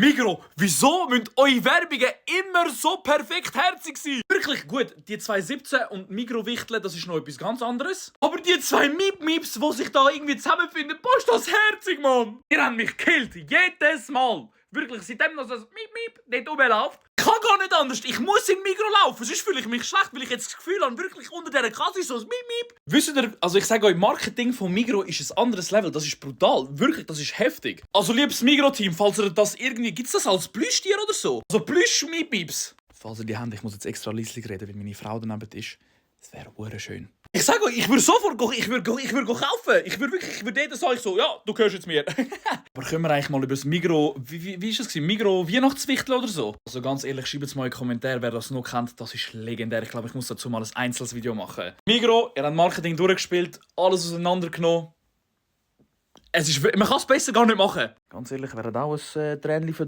Migros, wieso müssen eure Werbungen immer so perfekt herzig sein? Wirklich gut, die 217 und Migros-Wichteln, das ist noch etwas ganz anderes. Aber die zwei Miep-Mieps, die sich da irgendwie zusammenfinden, boah, ist das herzig, Mann! Ihr habt mich gekillt, jedes Mal. Wirklich, seitdem noch das Miep-Miep dort rumläuft. Ich kann gar nicht anders, ich muss in Migros laufen, sonst fühle ich mich schlecht, weil ich jetzt das Gefühl habe, wirklich unter dieser Kasse so ein Miep-Miep. Wisst ihr, also ich sage euch, Marketing von Migros ist ein anderes Level, das ist brutal, wirklich, das ist heftig. Also liebes Migros-Team, falls ihr das irgendwie, gibt's das als Plüschtier oder so? Also Plüsch-Miep-Mieps. Falls ihr die habt, ich muss jetzt extra leislich reden, weil meine Frau daneben ist. Das wäre schön. Ich sage euch, ich würde sofort kaufen. Ich würde jeder sagen so, ja, du gehörst jetzt mir. Aber können wir eigentlich mal über das Migros, wie ist das gewesen? Migros Weihnachtswichtel oder so? Also ganz ehrlich, schreibt es mal in die Kommentare, wer das noch kennt. Das ist legendär. Ich glaube, ich muss dazu mal ein einzelnes Video machen. Migros, ihr habt Marketing durchgespielt, alles auseinandergenommen. Man kann es besser gar nicht machen. Ganz ehrlich, wäre auch ein Tränchen